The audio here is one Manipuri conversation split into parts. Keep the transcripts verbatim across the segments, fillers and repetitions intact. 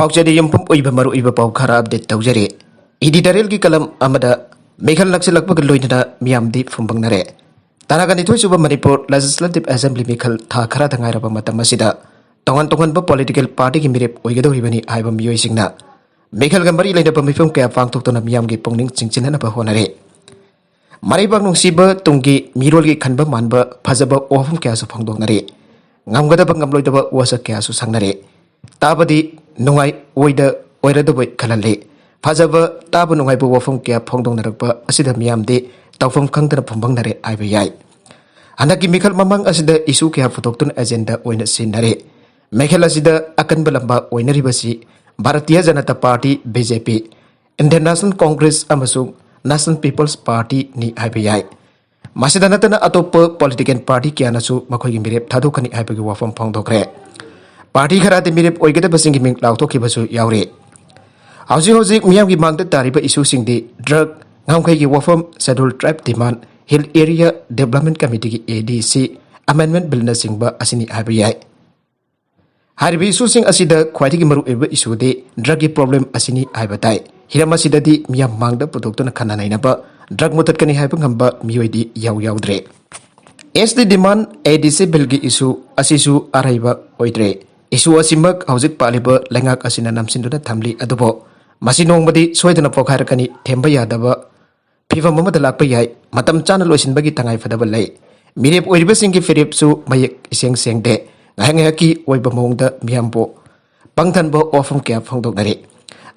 ꯄꯥꯎꯆꯦꯗ ꯌꯨꯝꯐꯝ ꯑꯣꯏꯕ ꯃꯔꯨꯑꯣꯏꯕ ꯄꯥꯎ ꯈꯔ ꯑꯞꯗꯦꯠ ꯇꯧꯖꯔꯤ꯫ ꯏꯗꯤꯇꯣꯔꯤꯌꯦꯜꯒꯤ ꯀꯂꯝ ꯑꯃꯗ, ꯃꯤꯈꯜ ꯅꯛꯁꯤꯜꯂꯛꯄꯒ ꯂꯣꯏꯅꯅ ꯃꯤꯌꯥꯝꯗꯤ ꯐꯨꯝꯕꯪꯅꯔꯦ꯫ ꯇꯔꯥꯒ ꯅꯤꯊꯣꯏ ꯁꯨꯕ ꯃꯅꯤꯄꯨꯔ ꯂꯦꯖꯤꯁꯂꯦꯇꯤꯚ ꯑꯦꯁꯦꯝꯕ꯭ꯂꯤ ꯃꯤꯈꯜ ꯊꯥ ꯈꯔꯗ ꯉꯥꯏꯔꯕ ꯃꯇꯝ ꯑꯁꯤꯗ ꯇꯣꯉꯥꯟ ꯇꯣꯉꯥꯟꯕ ꯄꯣꯂꯤꯇꯤꯀꯦꯜ ꯄꯥꯔꯇꯤꯒꯤ ꯃꯤꯔꯦꯞ ꯑꯣꯏꯒꯗꯧꯔꯤꯕꯅꯤ ꯍꯥꯏꯕ ꯃꯤꯑꯣꯏꯁꯤꯡꯅ ꯃꯤꯈꯜꯒ ꯃꯔꯤ ꯂꯩꯅꯕ ꯃꯤꯐꯝ ꯀꯌꯥ ꯄꯥꯡꯊꯣꯛꯇꯨꯅ ꯃꯤꯌꯥꯝꯒꯤ ꯄꯨꯛꯅꯤꯡ ꯆꯤꯡꯁꯤꯟꯅꯅꯕ ꯍꯣꯠꯅꯔꯦ꯫ ꯃꯔꯩꯕꯥꯛ ꯅꯨꯡꯁꯤꯕ ꯇꯨꯡꯒꯤ ꯃꯤꯔꯣꯜꯒꯤ ꯈꯟꯕ ꯃꯥꯟꯕ ꯐꯖꯕ ꯋꯥꯐꯝ ꯀꯌꯥꯁꯨ ꯐꯣꯡꯗꯣꯛꯅꯔꯦ꯫ ꯉꯝꯒꯗꯕ ꯉꯝꯂꯣꯏꯗꯕ ꯋꯥꯁꯛ ꯀꯌꯥꯁꯨ ꯁꯪꯅꯔꯦ꯫ ꯇꯥꯕꯗꯤ ꯅꯨꯡꯉꯥꯏ ꯑꯣꯏꯗ ꯑꯣꯏꯔꯗꯕꯣꯏ ꯈꯜꯍꯜꯂꯤ꯫ ꯐꯖꯕ, ꯇꯥꯕ ꯅꯨꯡꯉꯥꯏꯕ ꯋꯥꯐꯝ ꯀꯌꯥ ꯐꯣꯡꯗꯣꯛꯅꯔꯛꯄ ꯑꯁꯤꯗ ꯃꯤꯌꯥꯝꯗꯤ ꯇꯧꯐꯝ ꯈꯪꯗꯅ ꯐꯨꯝꯕꯪꯅꯔꯦ ꯍꯥꯏꯕ ꯌꯥꯏ꯫ ꯍꯟꯗꯛꯀꯤ ꯃꯤꯈꯜ ꯃꯃꯥꯡ ꯑꯁꯤꯗ ꯏꯁꯨ ꯀꯌꯥ ꯄꯨꯊꯣꯛꯇꯨꯅ ꯑꯦꯖꯦꯟꯗꯥ ꯑꯣꯏꯅ ꯁꯤꯖꯤꯟꯅꯔꯦ꯫ ꯃꯤꯈꯜ ꯑꯁꯤꯗ ꯑꯀꯟꯕ ꯂꯝꯕꯥ ꯑꯣꯏꯅꯔꯤꯕꯁꯤ Bharatiya Janata party, B J ꯄꯤ, ꯏꯟꯗꯤꯌꯟ ꯅꯦꯁꯅꯦꯜ ꯀꯣꯡꯒ꯭ꯔꯦꯁ ꯑꯃꯁꯨꯡ ꯅꯦꯁꯅꯦꯜ ꯄꯤꯄꯜꯁ ꯄꯥꯔꯇꯤꯅꯤ ꯍꯥꯏꯕ ꯌꯥꯏ꯫ ꯃꯁꯤꯗ ꯅꯠꯇꯅ ꯑꯇꯣꯞꯄ ꯄꯣꯂꯤꯇꯤꯀꯦꯜ ꯄꯥꯔꯇꯤ ꯀꯌꯥꯅꯁꯨ ꯃꯈꯣꯏꯒꯤ ꯃꯤꯔꯦꯞ ꯊꯥꯗꯣꯛꯀꯅꯤ ꯍꯥꯏꯕꯒꯤ ꯋꯥꯐꯝ ꯐꯣꯡꯗꯣꯛꯈ꯭ꯔꯦ꯫ ꯄꯥꯔꯇꯤ ꯈꯔꯗꯤ ꯃꯤꯔꯦꯞ ꯑꯣꯏꯒꯗꯕꯁꯤꯡꯒꯤ ꯃꯤꯡ ꯂꯥꯎꯊꯣꯛꯈꯤꯕꯁꯨ ꯌꯥꯎꯔꯤ꯫ ꯍꯧꯖꯤꯛ ꯍꯧꯖꯤꯛ ꯃꯤꯌꯥꯝꯒꯤ ꯃꯥꯡꯗ ꯇꯥꯔꯤꯕ ꯏꯁꯨꯁꯤꯡꯗꯤ ꯗ꯭ꯔꯒ, ꯉꯝꯈꯩꯒꯤ ꯋꯥꯐꯝ, ꯁꯦꯗꯨꯜ ꯇ꯭ꯔꯥꯏꯕ ꯗꯤꯃꯥꯟ, ꯍꯤꯜ ꯑꯦꯔꯤꯌꯥ ꯗꯦꯕꯂꯞꯃꯦꯟ ꯀꯃꯤꯇꯤꯒꯤ ꯑꯦ ꯗꯤ ꯁꯤ ꯑꯦꯃꯦꯟꯗꯃꯦꯟ ꯕꯤꯜꯅꯆꯤꯡꯕ ꯑꯁꯤꯅꯤ ꯍꯥꯏꯕ ꯌꯥꯏ꯫ ꯍꯥꯏꯔꯤꯕ ꯏꯁꯨꯁꯤꯡ ꯑꯁꯤꯗ ꯈ꯭ꯋꯥꯏꯗꯒꯤ ꯃꯔꯨꯑꯣꯏꯕ ꯏꯁꯨꯗꯤ ꯗ꯭ꯔꯒꯀꯤ ꯄ꯭ꯔꯣꯕ꯭ꯂꯦꯝ ꯑꯁꯤꯅꯤ ꯍꯥꯏꯕ ꯇꯥꯏ꯫ ꯍꯤꯔꯝ ꯑꯁꯤꯗꯗꯤ ꯃꯤꯌꯥꯝ ꯃꯥꯡꯗ ꯄꯨꯊꯣꯛꯇꯨꯅ ꯈꯟꯅ ꯅꯩꯅꯕ, ꯗ꯭ꯔꯒ ꯃꯨꯊꯠꯀꯅꯤ ꯍꯥꯏꯕ ꯉꯝꯕ ꯃꯤꯑꯣꯏꯗꯤ ꯌꯥꯎ ꯌꯥꯎꯗ꯭ꯔꯦ꯫ ꯑꯦꯁ ꯇꯤ ꯗꯤꯃꯥꯟ, ꯑꯦ ꯗꯤ ꯁꯤ ꯕꯤꯜꯒꯤ ꯏꯁꯨ ꯑꯁꯤꯁꯨ ꯑꯔꯩꯕ ꯑꯣꯏꯗ꯭ꯔꯦ꯫ ꯏꯁꯨ ꯑꯁꯤꯃꯛ ꯍꯧꯖꯤꯛ ꯄꯥꯜꯂꯤꯕ ꯂꯩꯉꯥꯛ ꯑꯁꯤꯅ ꯅꯝꯁꯤꯟꯗꯨꯅ ꯊꯝꯂꯤ, ꯑꯗꯨꯕꯨ ꯃꯁꯤ ꯅꯣꯡꯃꯗꯤ ꯁꯣꯏꯗꯅ ꯄꯣꯈꯥꯏꯔꯛꯀꯅꯤ, ꯊꯦꯝꯕ ꯌꯥꯗꯕ ꯐꯤꯕꯝ ꯑꯃꯗ ꯂꯥꯛꯄ ꯌꯥꯏ꯫ ꯃꯇꯝ ꯆꯥꯅ ꯂꯣꯏꯁꯤꯟꯕꯒꯤ ꯇꯉꯥꯏꯐꯗꯕ ꯂꯩ꯫ ꯃꯤꯔꯦꯞ ꯑꯣꯏꯔꯤꯕꯁꯤꯡꯒꯤ ꯐꯤꯔꯦꯞꯁꯨ ꯃꯌꯦꯛ ꯏꯁꯦꯡ ꯁꯦꯡꯗꯦ꯫ ꯉꯥꯏꯍꯥꯛ ꯉꯥꯏꯍꯥꯛꯀꯤ ꯑꯣꯏꯕ ꯃꯑꯣꯡꯗ ꯃꯤꯌꯥꯝꯕꯨ ꯄꯪꯊꯟꯕ ꯋꯥꯐꯝ ꯀꯌꯥ ꯐꯣꯡꯗꯣꯛꯅꯔꯤ꯫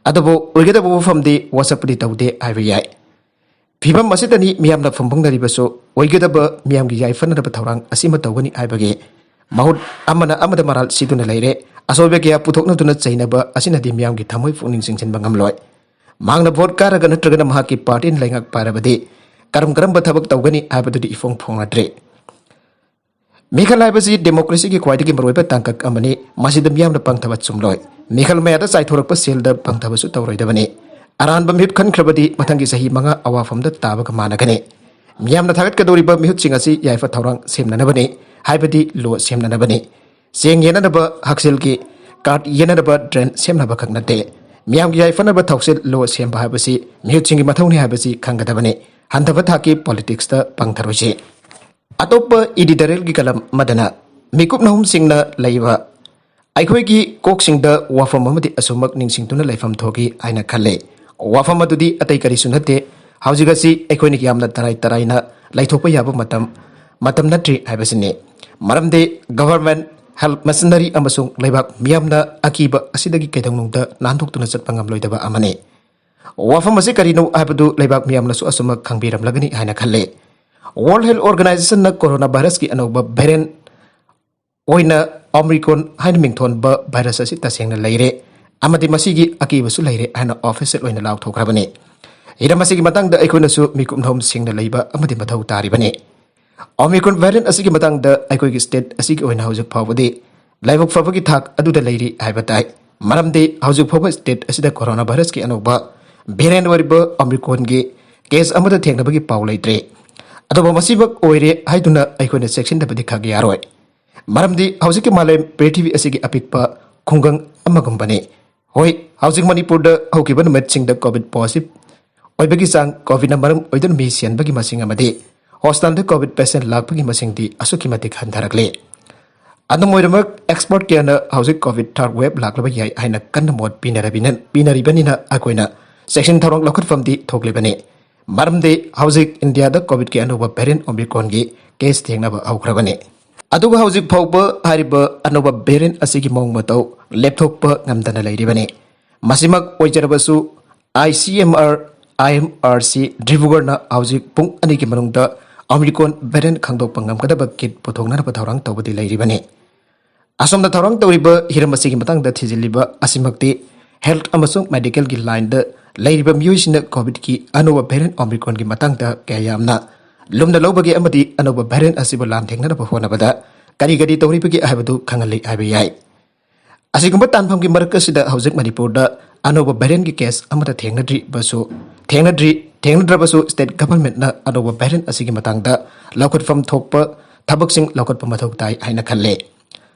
ꯑꯗꯨꯕꯨ ꯑꯣꯏꯒꯗꯕ ꯋꯥꯐꯝꯗꯤ ꯋꯥꯁꯛꯄꯗꯤ ꯇꯧꯗꯦ ꯍꯥꯏꯕ ꯌꯥꯏ꯫ ꯐꯤꯕꯝ ꯑꯁꯤꯗꯅꯤ ꯃꯤꯌꯥꯝꯅ ꯐꯨꯝꯕꯪꯅꯔꯤꯕꯁꯨ꯫ ꯑꯣꯏꯒꯗꯕ ꯃꯤꯌꯥꯝꯒꯤ ꯌꯥꯏꯐꯅꯅꯕ ꯊꯧꯔꯥꯡ ꯑꯁꯤꯃ ꯇꯧꯒꯅꯤ ꯍꯥꯏꯕꯒꯤ ꯃꯍꯨꯠ, ꯑꯃꯅ ꯑꯃꯗ ꯃꯔꯥꯜ ꯁꯤꯗꯨꯅ ꯂꯩꯔꯦ꯫ ꯑꯁꯣꯏꯕ ꯀꯌꯥ ꯄꯨꯊꯣꯛꯅꯗꯨꯅ ꯆꯩꯅꯕ ꯑꯁꯤꯅꯗꯤ ꯃꯤꯌꯥꯝꯒꯤ ꯊꯃꯣꯏ ꯄꯨꯛꯅꯤꯡ ꯆꯤꯡꯁꯤꯟꯕ ꯉꯝꯂꯣꯏ꯫ ꯃꯍꯥꯛꯅ ꯚꯣꯠ ꯀꯥꯔꯒ ꯅꯠꯇ꯭ꯔꯒꯅ ꯃꯍꯥꯛꯀꯤ ꯄꯥꯔꯇꯤꯅ ꯂꯩꯉꯥꯛ ꯄꯥꯏꯔꯕꯗꯤ ꯀꯔꯝ ꯀꯔꯝꯕ ꯊꯕꯛ ꯇꯧꯒꯅꯤ ꯍꯥꯏꯕꯗꯨꯗꯤ ꯏꯐꯣꯡ ꯐꯣꯡꯅꯗ꯭ꯔꯤ꯫ ꯃꯤꯈꯜ ꯍꯥꯏꯕꯁꯤ ꯗꯦꯃꯣꯀ꯭ꯔꯦꯁꯤꯒꯤ ꯈ꯭ꯋꯥꯏꯗꯒꯤ ꯃꯔꯨꯑꯣꯏꯕ ꯇꯥꯡꯀꯛ ꯑꯃꯅꯤ꯫ ꯃꯁꯤꯗ ꯃꯤꯌꯥꯝꯅ ꯄꯪꯊꯕ ꯆꯨꯝꯂꯣꯏ꯫ ꯃꯤꯈꯜ ꯃꯌꯥꯗ ꯆꯥꯏꯊꯣꯔꯛꯄ ꯁꯦꯜꯗ ꯄꯪꯊꯕꯁꯨ ꯇꯧꯔꯣꯏꯗꯕꯅꯤ꯫ ꯑꯔꯥꯟꯕ ꯃꯤꯍꯨꯠ ꯈꯟꯈ꯭ꯔꯕꯗꯤ ꯃꯊꯪꯒꯤ ꯆꯍꯤ ꯃꯉꯥ ꯑꯋꯥꯐꯝꯗ ꯇꯥꯕꯒ ꯃꯥꯟꯅꯒꯅꯤ꯫ ꯃꯤꯌꯥꯝꯅ ꯊꯥꯒꯠꯀꯗꯧꯔꯤꯕ ꯃꯤꯍꯨꯠꯁꯤꯡ ꯑꯁꯤ ꯌꯥꯏꯐ ꯊꯧꯔꯥꯡ ꯁꯦꯝꯅꯅꯕꯅꯤ, ꯍꯥꯏꯕꯗꯤ ꯂꯣ ꯁꯦꯝꯅꯅꯕꯅꯤ꯫ ꯆꯦꯡ ꯌꯦꯟꯅꯅꯕ ꯍꯛꯁꯦꯜꯒꯤ ꯀꯥꯔꯗ ꯌꯦꯟꯅꯅꯕ ꯗ꯭ꯔꯦꯟ ꯁꯦꯝꯅꯕ ꯈꯛ ꯅꯠꯇꯦ, ꯃꯤꯌꯥꯝꯒꯤ ꯌꯥꯏꯐꯅꯕ ꯊꯧꯁꯤꯜ ꯂꯣ ꯁꯦꯝꯕ ꯍꯥꯏꯕꯁꯤ ꯃꯤꯍꯨꯠꯁꯤꯡꯒꯤ ꯃꯊꯧꯅꯤ ꯍꯥꯏꯕꯁꯤ ꯈꯪꯒꯗꯕꯅꯤ꯫ ꯍꯟꯊꯕ ꯊꯥꯛꯀꯤ ꯄꯣꯂꯤꯇꯤꯛꯁꯇ ꯄꯪꯊꯔꯣꯏꯁꯤ꯫ ꯑꯇꯣꯞꯄ ꯏꯗꯤꯇꯣꯔꯤꯌꯦꯜꯒꯤ ꯀꯂꯝ ꯑꯃꯗꯅ ꯃꯤꯀꯨꯞ ꯅꯍꯨꯝꯁꯤꯡꯅ ꯂꯩꯕ ꯑꯩꯈꯣꯏꯒꯤ ꯀꯣꯛꯁꯤꯡꯗ ꯋꯥꯐꯝ ꯑꯃꯗꯤ ꯑꯁꯨꯝꯃꯛ ꯅꯤꯡꯁꯤꯡꯗꯨꯅ ꯂꯩꯐꯝ ꯊꯣꯛꯏ ꯍꯥꯏꯅ ꯈꯜꯂꯤ꯫ ꯋꯥꯐꯝ ꯑꯗꯨꯗꯤ ꯑꯇꯩ ꯀꯔꯤꯁꯨ ꯅꯠꯇꯦ, ꯍꯧꯖꯤꯛ ꯑꯁꯤ ꯑꯩꯈꯣꯏꯅ ꯌꯥꯝꯅ ꯇꯔꯥꯏ ꯇꯔꯥꯏꯅ ꯂꯩꯊꯣꯛꯄ ꯌꯥꯕ ꯃꯇꯝ, ꯃꯇꯝ ꯅꯠꯇ꯭ꯔꯤ ꯍꯥꯏꯕꯁꯤꯅꯤ꯫ ꯃꯔꯝꯗꯤ government, health machinery ꯑꯃꯁꯨꯡ ꯂꯩꯕꯥꯛ ꯃꯤꯌꯥꯝꯅ ꯑꯀꯤꯕ ꯑꯁꯤꯗꯒꯤ ꯀꯩꯗꯧꯅꯨꯡꯗ ꯅꯥꯟꯊꯣꯛꯇꯨꯅ ꯆꯠꯄ ꯉꯝꯂꯣꯏꯗꯕ ꯑꯃꯅꯤ꯫ ꯋꯥꯐꯝ ꯑꯁꯤ ꯀꯔꯤꯅꯣ ꯍꯥꯏꯕꯗꯨ ꯂꯩꯕꯥꯛ ꯃꯤꯌꯥꯝꯅꯁꯨ ꯑꯁꯨꯝꯃꯛ ꯈꯪꯕꯤꯔꯝꯂꯒꯅꯤ ꯍꯥꯏꯅ ꯈꯜꯂꯤ꯫ World Health Organizationꯅ corona virusꯀꯤ ꯑꯅꯧꯕ variant ꯑꯣꯏꯅ Omicron ꯍꯥꯏꯅ ꯃꯤꯡꯊꯣꯟꯕ virus ꯑꯁꯤ ꯇꯁꯦꯡꯅ ꯂꯩꯔꯦ ꯑꯃꯗꯤ ꯃꯁꯤꯒꯤ ꯑꯀꯤꯕꯁꯨ ꯂꯩꯔꯦ ꯍꯥꯏꯅ official ꯑꯣꯏꯅ ꯂꯥꯎꯊꯣꯛꯈ꯭ꯔꯕꯅꯤ꯫ ꯍꯤꯔꯝ ꯑꯁꯤꯒꯤ ꯃꯇꯥꯡꯗ ꯑꯩꯈꯣꯏꯅꯁꯨ ꯃꯤꯀꯨꯞ ꯅꯍꯨꯝꯁꯤꯡꯅ ꯂꯩꯕ ꯑꯃꯗꯤ ꯃꯊꯧ ꯇꯥꯔꯤꯕꯅꯤ꯫ Omicron variant ꯑꯁꯤꯒꯤ ꯃꯇꯥꯡꯗ ꯑꯩꯈꯣꯏꯒꯤ state ꯑꯁꯤꯒꯤ ꯑꯣꯏꯅ ꯍꯧꯖꯤꯛ ꯐꯥꯎꯕꯗꯤ ꯂꯥꯏꯕꯛ ꯐꯕꯒꯤ ꯊꯥꯛ ꯑꯗꯨꯗ ꯂꯩꯔꯤ ꯍꯥꯏꯕ ꯇꯥꯏ꯫ ꯃꯔꯝꯗꯤ ꯍꯧꯖꯤꯛ ꯐꯥꯎꯕ state ꯑꯁꯤꯗ corona virusꯀꯤ ꯑꯅꯧꯕ variant ꯑꯣꯏꯔꯤꯕ Omicronꯒꯤ case ꯑꯃꯠꯇ ꯊꯦꯡꯅꯕꯒꯤ ꯄꯥꯎ ꯂꯩꯇ꯭ꯔꯤ꯫ ꯑꯗꯨꯕꯨ ꯃꯁꯤꯃꯛ ꯑꯣꯏꯔꯦ ꯍꯥꯏꯗꯨꯅ ꯑꯩꯈꯣꯏꯅ ꯆꯦꯛꯁꯤꯟꯗꯕꯗꯤ ꯈꯛ ꯌꯥꯔꯣꯏ꯫ ꯃꯔꯝꯗꯤ ꯍꯧꯖꯤꯛꯀꯤ ꯃꯥꯂꯦꯝ ꯄ꯭ꯔꯤꯊꯤꯕꯤ ꯑꯁꯤꯒꯤ ꯑꯄꯤꯛꯄ ꯈꯨꯡꯒꯪ ꯑꯃꯒꯨꯝꯕꯅꯤ꯫ ꯍꯣꯏ, ꯍꯧꯖꯤꯛ ꯃꯅꯤꯄꯨꯔꯗ ꯍꯧꯈꯤꯕ ꯅꯨꯃꯤꯠꯁꯤꯡꯗ COVID positive ꯑꯣꯏꯕꯒꯤ ꯆꯥꯡ, COVIDꯅ ꯃꯔꯝ ꯑꯣꯏꯗꯨꯅ ꯃꯤ ꯁꯤꯍꯟꯕꯒꯤ ꯃꯁꯤꯡ ꯑꯃꯗꯤ hospitalꯗ COVID patient ꯂꯥꯛꯄꯒꯤ ꯃꯁꯤꯡꯗꯤ ꯑꯁꯨꯛꯀꯤ ꯃꯇꯤꯛ ꯍꯟꯊꯔꯛꯂꯤ꯫ ꯑꯗꯨꯝ ꯑꯣꯏꯅꯃꯛ, expert ꯀꯌꯥꯅ ꯍꯧꯖꯤꯛ COVID third wave ꯂꯥꯛꯂꯕ ꯌꯥꯏ ꯍꯥꯏꯅ ꯀꯟꯅ ꯃꯣꯠ ꯄꯤꯅꯔꯕꯤꯅ-, ꯄꯤꯅꯔꯤꯕꯅꯤꯅ ꯑꯩꯈꯣꯏꯅ ꯆꯦꯛꯁꯤꯟ ꯊꯧꯔꯥꯡ ꯂꯧꯈꯠꯐꯝꯗꯤ ꯊꯣꯛꯂꯤꯕꯅꯤ꯫ ꯃꯔꯝꯗꯤ ꯍꯧꯖꯤꯛ ꯏꯟꯗꯤꯌꯥꯗ COVIDꯀꯤ ꯑꯅꯧꯕ variant Omicronꯒꯤ case ꯊꯦꯡꯅꯕ ꯍꯧꯈ꯭ꯔꯕꯅꯤ꯫ ꯑꯗꯨꯒ ꯍꯧꯖꯤꯛ ꯐꯥꯎꯕ ꯍꯥꯏꯔꯤꯕ ꯑꯅꯧꯕ variant ꯑꯁꯤꯒꯤ ꯃꯑꯣꯡ ꯃꯇꯧ ꯂꯦꯞꯊꯣꯛꯄ ꯉꯝꯗꯅ ꯂꯩꯔꯤꯕꯅꯤ꯫ ꯃꯁꯤꯃꯛ ꯑꯣꯏꯖꯔꯕꯁꯨ, ICMR, IMRC ꯗꯤꯕ꯭ꯔꯨꯒꯔꯅ ꯍꯧꯖꯤꯛ ꯄꯨꯡ ꯑꯅꯤꯒꯤ ꯃꯅꯨꯡꯗ Omicron variant ꯈꯪꯗꯣꯛꯄ ꯉꯝꯒꯗꯕ kit ꯄꯨꯊꯣꯛꯅꯅꯕ ꯊꯧꯔꯥꯡ ꯇꯧꯕꯗꯤ ꯂꯩꯔꯤꯕꯅꯤ꯫ ꯑꯁꯣꯝꯗ ꯊꯧꯔꯥꯡ ꯇꯧꯔꯤꯕ ꯍꯤꯔꯝ ꯑꯁꯤꯒꯤ ꯃꯇꯥꯡꯗ ꯊꯤꯖꯤꯜꯂꯤꯕ ꯑꯁꯤꯃꯛꯇꯤ health ꯑꯃꯁꯨꯡ medicalꯒꯤ lineꯗ ꯂꯩꯔꯤꯕ ꯃꯤꯑꯣꯏꯁꯤꯡꯅ COVIDꯀꯤ ꯑꯅꯧꯕ variant Omicronꯒꯤ ꯃꯇꯥꯡꯗ ꯀꯌꯥ ꯌꯥꯝꯅ ꯂꯨꯝꯅ ꯂꯧꯕꯒꯦ ꯑꯃꯗꯤ ꯑꯅꯧꯕ variant ꯑꯁꯤꯕꯨ ꯂꯥꯟꯊꯦꯡꯅꯅꯕ ꯍꯣꯠꯅꯕꯗ ꯀꯔꯤ ꯀꯔꯤ ꯇꯧꯔꯤꯕꯒꯦ ꯍꯥꯏꯕꯗꯨ ꯈꯪꯍꯜꯂꯤ ꯍꯥꯏꯕ ꯌꯥꯏ꯫ ꯑꯁꯤꯒꯨꯝꯕ ꯇꯥꯟꯐꯝꯒꯤ ꯃꯔꯛ ꯑꯁꯤꯗ ꯍꯧꯖꯤꯛ ꯃꯅꯤꯄꯨꯔꯗ ꯑꯅꯧꯕ variantꯀꯤ case ꯑꯃꯠꯇ ꯊꯦꯡꯅꯗ꯭ꯔꯤꯕꯁꯨ, ꯊꯦꯡꯅꯗ꯭ꯔꯤ, ꯊꯦꯡꯅꯗ꯭ꯔꯕꯁꯨ state governmentꯅ ꯑꯅꯧꯕ variant ꯑꯁꯤꯒꯤ ꯃꯇꯥꯡꯗ ꯂꯧꯈꯠꯐꯝ ꯊꯣꯛꯄ ꯊꯕꯛꯁꯤꯡ ꯂꯧꯈꯠꯄ ꯃꯊꯧ ꯇꯥꯏ ꯍꯥꯏꯅ ꯈꯜꯂꯦ꯫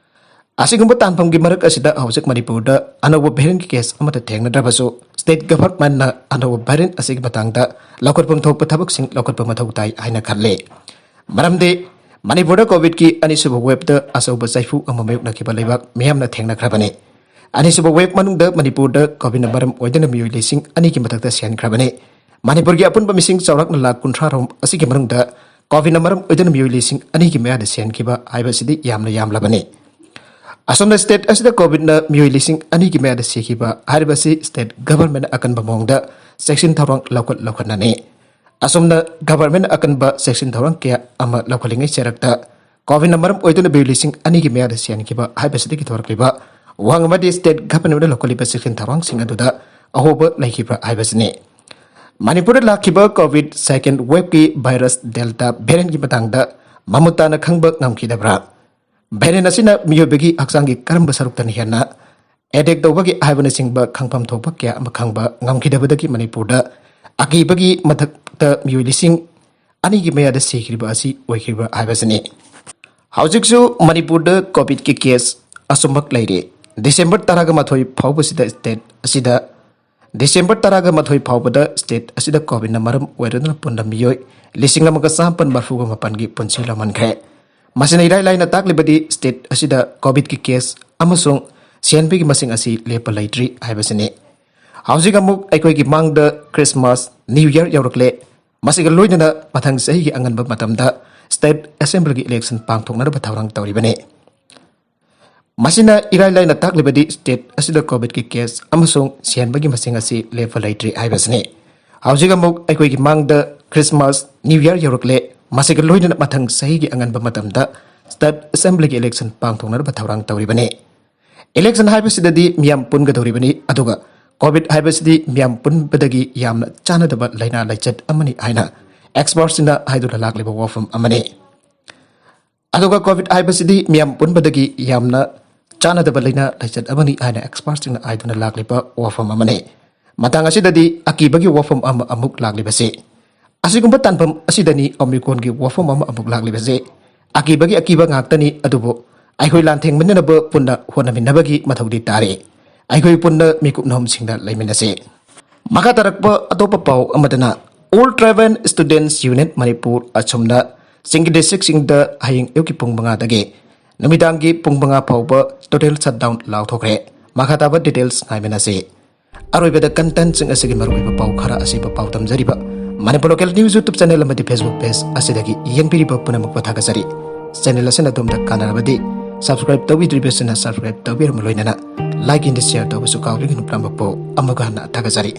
ꯑꯁꯤꯒꯨꯝꯕ ꯇꯥꯟꯐꯝꯒꯤ ꯃꯔꯛ ꯑꯁꯤꯗ ꯍꯧꯖꯤꯛ ꯃꯅꯤꯄꯨꯔꯗ ꯑꯅꯧꯕ variant ꯀꯤ case ꯑꯃꯠꯇ ꯊꯦꯡꯅꯗ꯭ꯔꯕꯁꯨ, state government ꯅ ꯑꯅꯧꯕ variant ꯑꯁꯤꯒꯤ ꯃꯇꯥꯡꯗ ꯂꯧꯈꯠꯐꯝ ꯊꯣꯛꯄ ꯊꯕꯛꯁꯤꯡ ꯂꯧꯈꯠꯄ ꯃꯊꯧ ꯇꯥꯏ ꯍꯥꯏꯅ ꯈꯜꯂꯤ꯫ ꯃꯔꯝꯗꯤ ꯃꯅꯤꯄꯨꯔꯗ COVID ꯀꯤ ꯑꯅꯤꯁꯨꯕ wave ꯇ ꯑꯆꯧꯕ ꯆꯩꯐꯨ ꯑꯃ ꯃꯥꯌꯣꯛꯅꯈꯤꯕ ꯂꯩꯕꯥꯛ ꯃꯤꯌꯥꯝꯅ ꯊꯦꯡꯅꯈ꯭ꯔꯕꯅꯤ꯫ ꯑꯅꯤꯁꯨꯕ wave ꯃꯅꯨꯡꯗ ꯃꯅꯤꯄꯨꯔꯗ COVID ꯅ ꯃꯔꯝ ꯑꯣꯏꯗꯨꯅ ꯃꯤꯑꯣꯏ ꯂꯤꯁꯤꯡ ꯑꯅꯤꯒꯤ ꯃꯊꯛꯇ ꯁꯤꯍꯟꯈ꯭ꯔꯕꯅꯤ꯫ ꯃꯅꯤꯄꯨꯔꯒꯤ ꯑꯄꯨꯟꯕ ꯃꯤꯁꯤꯡ ꯆꯥꯎꯔꯥꯛꯅ ꯂꯥꯈ ꯀꯨꯟꯊ꯭ꯔꯥ ꯔꯣꯝ ꯑꯁꯤꯒꯤ ꯃꯅꯨꯡꯗ COVID ꯅ ꯃꯔꯝ ꯑꯣꯏꯗꯨꯅ ꯃꯤꯑꯣꯏ ꯂꯤꯁꯤꯡ ꯑꯅꯤꯒꯤ ꯃꯌꯥꯗ ꯁꯤꯍꯟꯈꯤꯕ ꯍꯥꯏꯕꯁꯤꯗꯤ ꯌꯥꯝꯅ ꯌꯥꯝꯂꯕꯅꯤ꯫ ꯑꯁꯣꯝꯅ state ꯑꯁꯤꯗ COVID ꯅ ꯃꯤꯑꯣꯏ ꯂꯤꯁꯤꯡ ꯑꯅꯤꯒꯤ ꯃꯌꯥꯗ ꯁꯤꯈꯤꯕ ꯍꯥꯏꯔꯤꯕꯁꯤ state government ꯅ ꯑꯀꯟꯕ ꯃꯑꯣꯡꯗ ꯆꯦꯛꯁꯤꯟ ꯊꯧꯔꯥꯡ ꯂꯧꯈꯠ ꯂꯧꯈꯠꯅꯅꯤ꯫ ꯑꯁꯣꯝꯅ government ꯅ ꯑꯀꯟꯕ ꯆꯦꯛꯁꯤꯟ ꯊꯧꯔꯥꯡ ꯀꯌꯥ ꯑꯃ ꯂꯧꯈꯠꯂꯤꯉꯩ ꯆꯔꯛꯇ COVID ꯅ ꯃꯔꯝ ꯑꯣꯏꯗꯨꯅ ꯃꯤꯑꯣꯏ ꯂꯤꯁꯤꯡ ꯑꯅꯤꯒꯤ ꯃꯌꯥꯗ ꯁꯤꯍꯟꯈꯤꯕ ꯍꯥꯏꯕꯁꯤꯗꯒꯤ ꯊꯣꯔꯛꯂꯤꯕ ꯋꯥꯍꯪ ꯑꯃꯗꯤ state government ꯅ ꯂꯧꯈꯠꯂꯤꯕ ꯆꯦꯛꯁꯤꯟ ꯊꯧꯔꯥꯡꯁꯤꯡ ꯑꯗꯨꯗ ꯑꯍꯣꯕ ꯂꯩꯈꯤꯕ꯭ꯔꯥ ꯍꯥꯏꯕꯁꯤꯅꯤ꯫ ꯃꯅꯤꯄꯨꯔꯗ ꯂꯥꯛꯈꯤꯕ COVID second wave ꯀꯤ virus Delta variant ꯀꯤ ꯃꯇꯥꯡꯗ ꯃꯃꯨꯠ ꯇꯥꯅ ꯈꯪꯕ ꯉꯝꯈꯤꯗꯕ꯭ꯔꯥ? Variant ꯑꯁꯤꯅ ꯃꯤꯑꯣꯏꯕꯒꯤ ꯍꯛꯆꯥꯡꯒꯤ ꯀꯔꯝꯕ ꯁꯔꯨꯛꯇꯅ ꯍꯦꯟꯅ attack ꯇꯧꯕꯒꯦ ꯍꯥꯏꯕꯅꯆꯤꯡꯕ ꯈꯪꯐꯝ ꯊꯣꯛꯄ ꯀꯌꯥ ꯑꯃ ꯈꯪꯕ ꯉꯝꯈꯤꯗꯕꯗꯒꯤ ꯃꯅꯤꯄꯨꯔꯗ ꯑꯀꯤꯕꯒꯤ ꯃꯊꯛꯇ ꯃꯤꯑꯣꯏ ꯂꯤꯁꯤꯡ ꯑꯅꯤꯒꯤ ꯃꯌꯥꯗ ꯁꯤꯈ꯭ꯔꯤꯕ ꯑꯁꯤ ꯑꯣꯏꯈꯤꯕ꯭ꯔꯥ ꯍꯥꯏꯕꯁꯤꯅꯤ꯫ ꯍꯧꯖꯤꯛꯁꯨ ꯃꯅꯤꯄꯨꯔꯗ COVID ꯀꯤ case ꯑꯁꯨꯝꯃꯛ ꯂꯩꯔꯤ꯫ December ꯇꯔꯥꯒ ꯃꯥꯊꯣꯏ ꯐꯥꯎꯕꯁꯤꯗ state ꯑꯁꯤꯗ December ꯇꯔꯥꯒ ꯃꯥꯊꯣꯏ ꯐꯥꯎꯕꯗ state ꯑꯁꯤꯗ COVID ꯅ ꯃꯔꯝ ꯑꯣꯏꯔꯗꯨꯅ ꯄꯨꯟꯅ ꯃꯤꯑꯣꯏ ꯂꯤꯁꯤꯡ ꯑꯃꯒ ꯆꯥꯃꯥꯄꯟ ꯃꯔꯤꯐꯨꯒ ꯃꯥꯄꯟꯒꯤ ꯄꯨꯟꯁꯤ ꯂꯧꯍꯟꯈ꯭ꯔꯦ꯫ ꯃꯁꯤꯅ ꯏꯔꯥꯏ ꯂꯥꯏꯅ ꯇꯥꯛꯂꯤꯕꯗꯤ state ꯑꯁꯤꯗ COVID ꯀꯤ case ꯑꯃꯁꯨꯡ ꯁꯤꯍꯟꯕꯒꯤ ꯃꯁꯤꯡ ꯑꯁꯤ ꯂꯦꯞꯄ ꯂꯩꯇ꯭ꯔꯤ ꯍꯥꯏꯕꯁꯤꯅꯤ꯫ ꯍꯧꯖꯤꯛ ꯑꯃꯨꯛ ꯑꯩꯈꯣꯏꯒꯤ ꯃꯥꯡꯗ Christmas, New Year ꯌꯧꯔꯛꯂꯦ꯫ ꯃꯁꯤꯒ ꯂꯣꯏꯅꯅ ꯃꯊꯪ ꯆꯍꯤꯒꯤ ꯑꯉꯟꯕ ꯃꯇꯝꯗ state assembly ꯒꯤ election ꯄꯥꯡꯊꯣꯛꯅꯅꯕ ꯊꯧꯔꯥꯡ ꯇꯧꯔꯤꯕꯅꯤ꯫ ꯃꯁꯤꯅ ꯏꯔꯥꯏ ꯂꯥꯏꯅ ꯇꯥꯛꯂꯤꯕꯗꯤ state ꯑꯁꯤꯗ COVID ꯀꯤ case ꯑꯃꯁꯨꯡ ꯁꯤꯍꯟꯕꯒꯤ ꯃꯁꯤꯡ ꯑꯁꯤ ꯂꯦꯞꯄ ꯂꯩꯇ꯭ꯔꯤ ꯍꯥꯏꯕꯁꯤꯅꯤ꯫ ꯍꯧꯖꯤꯛ ꯑꯃꯨꯛ ꯑꯩꯈꯣꯏꯒꯤ ꯃꯥꯡꯗ Christmas, New Year ꯌꯧꯔꯛꯂꯦ꯫ ꯃꯁꯤꯒ ꯂꯣꯏꯅꯅ ꯃꯊꯪ ꯆꯍꯤꯒꯤ ꯑꯉꯟꯕ ꯃꯇꯝꯗ state assembly ꯒꯤ election ꯄꯥꯡꯊꯣꯛꯅꯅꯕ ꯊꯧꯔꯥꯡ ꯇꯧꯔꯤꯕꯅꯤ꯫ Election ꯍꯥꯏꯕꯁꯤꯗꯗꯤ ꯃꯤꯌꯥꯝ ꯄꯨꯟꯒꯗꯧꯔꯤꯕꯅꯤ, ꯑꯗꯨꯒ COVID ꯍꯥꯏꯕꯁꯤꯗꯤ ꯃꯤꯌꯥꯝ ꯄꯨꯟꯕꯗꯒꯤ ꯌꯥꯝꯅ ꯆꯥꯟꯅꯗꯕ ꯂꯥꯏꯅꯥ ꯂꯥꯏꯆꯠ ꯑꯃꯅꯤ ꯍꯥꯏꯅ expert ꯁꯤꯡꯅ ꯍꯥꯏꯗꯨꯅ ꯂꯥꯛꯂꯤꯕ ꯋꯥꯐꯝ ꯑꯃꯅꯤ꯫ ꯑꯗꯨꯒ COVID ꯍꯥꯏꯕꯁꯤꯗꯤ ꯃꯤꯌꯥꯝ ꯄꯨꯟꯕꯗꯒꯤ ꯌꯥꯝꯅ ꯆꯥꯟꯅꯗꯕ ꯂꯥꯏꯅꯥ ꯂꯥꯏꯆꯠ ꯑꯃꯅꯤ ꯍꯥꯏꯅ expert ꯁꯤꯡꯅ ꯍꯥꯏꯗꯨꯅ ꯂꯥꯛꯂꯤꯕ ꯋꯥꯐꯝ ꯑꯃꯅꯤ꯫ ꯃꯇꯥꯡ ꯑꯁꯤꯗꯗꯤ ꯑꯀꯤꯕꯒꯤ ꯋꯥꯐꯝ ꯑꯃ ꯑꯃꯨꯛ ꯂꯥꯛꯂꯤꯕꯁꯤ, ꯑꯁꯤꯒꯨꯝꯕ ꯇꯥꯟꯐꯝ ꯑꯁꯤꯗꯅꯤ Omicron ꯒꯤ ꯋꯥꯐꯝ ꯑꯃ ꯑꯃꯨꯛ ꯂꯥꯛꯂꯤꯕꯁꯤ꯫ ꯑꯀꯤꯕꯒꯤ ꯑꯀꯤꯕ ꯉꯥꯛꯇꯅꯤ, ꯑꯗꯨꯕꯨ ꯑꯩꯈꯣꯏ ꯂꯥꯟꯊꯦꯡꯃꯤꯟꯅꯅꯕ ꯄꯨꯟꯅ ꯍꯣꯠꯅꯃꯤꯟꯅꯕꯒꯤ ꯃꯊꯧꯗꯤ ꯇꯥꯔꯦ꯫ ꯑꯩꯈꯣꯏ ꯄꯨꯟꯅ ꯃꯤꯀꯨꯞ ꯅꯍꯨꯝꯁꯤꯡꯗ ꯂꯩꯃꯤꯟꯅꯁꯤ꯫ ꯃꯈꯥ ꯇꯥꯔꯛꯄ ꯑꯇꯣꯞꯄ ꯄꯥꯎ ꯑꯃꯗꯅ, All Tribal Students Union Manipur ꯑꯁꯨꯝꯅ ꯆꯤꯡꯒꯤ ꯗꯤꯁꯇ꯭ꯔꯤꯛꯁꯤꯡꯗ ꯍꯌꯦꯡ ꯑꯌꯨꯛꯀꯤ ꯄꯨꯡ ꯃꯉꯥꯗꯒꯤ ꯅꯨꯃꯤꯗꯥꯡꯒꯤ ꯄꯨꯡ ꯃꯉꯥ ꯐꯥꯎꯕ total shutdown ꯂꯥꯎꯊꯣꯛꯈ꯭ꯔꯦ꯫ ꯃꯈꯥ ꯇꯥꯕ details ꯉꯥꯏꯃꯤꯟꯅꯁꯤ꯫ ꯑꯔꯣꯏꯕꯗ contentꯁꯤꯡ ꯑꯁꯤꯒꯤ ꯃꯔꯨꯑꯣꯏꯕ ꯄꯥꯎ ꯈꯔ ꯑꯁꯤꯕꯨ ꯄꯥꯎ ꯇꯝꯖꯔꯤꯕ Manipur Local News YouTube channel ꯑꯃꯗꯤ Facebook page ꯑꯁꯤꯗꯒꯤ ꯌꯦꯡꯕꯤꯔꯤꯕ ꯄꯨꯝꯅꯃꯛꯄꯨ ꯊꯥꯒꯠꯆꯔꯤ꯫ Channel ꯑꯁꯤꯅ ꯑꯗꯣꯝꯗ ꯀꯥꯟꯅꯔꯕꯗꯤ subscribe ꯇꯧꯕꯤꯗ꯭ꯔꯤꯕꯁꯤꯡꯅ subscribe ꯇꯧꯕꯤꯔꯝꯕ ꯂꯣꯏꯅꯅ like and share ꯇꯧꯕꯁꯨ ꯀꯥꯎꯕꯤꯒꯅꯨ꯫ ꯄꯨꯝꯅꯃꯛꯄꯨ ꯑꯃꯨꯛ ꯍꯟꯅ ꯊꯥꯒꯠꯆꯔꯤ꯫